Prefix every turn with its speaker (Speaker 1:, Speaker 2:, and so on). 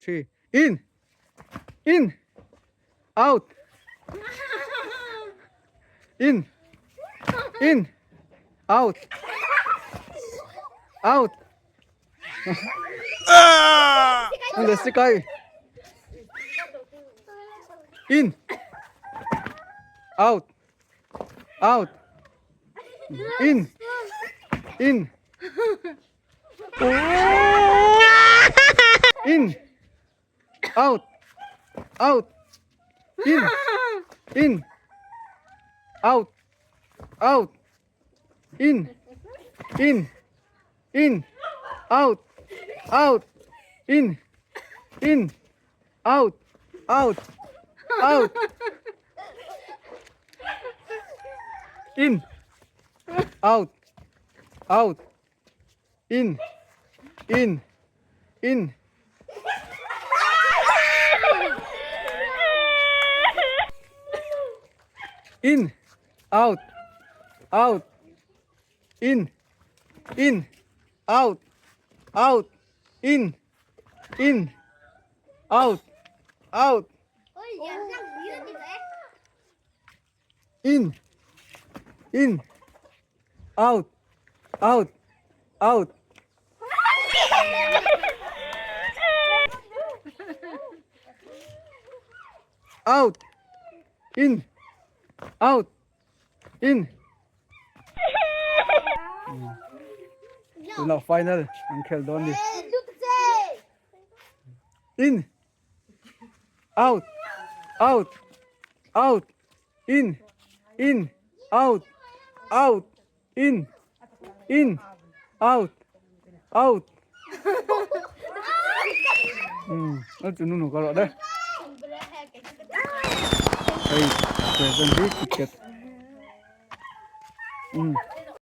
Speaker 1: 3 In! In! Out! In! In! Out! Out! Ang sikai. In! Out! Out! In! In! In! Out! Out! In! In! Out! Out! In! In! In! Out! Out! In! In! Out! Out! Out! In! Out! Out! In! In! In! In! Out! Out! In! In! Out! Out! In! In! Out! Out! In! In! Out! Out! Out! Out! In! Out! In! Tunah final an khel dawn ni. In! Out! Out! Out! In! In! Out! Out! In! In! Out! Out! Nó chu nu ka rawh de. Hei present hi ticket.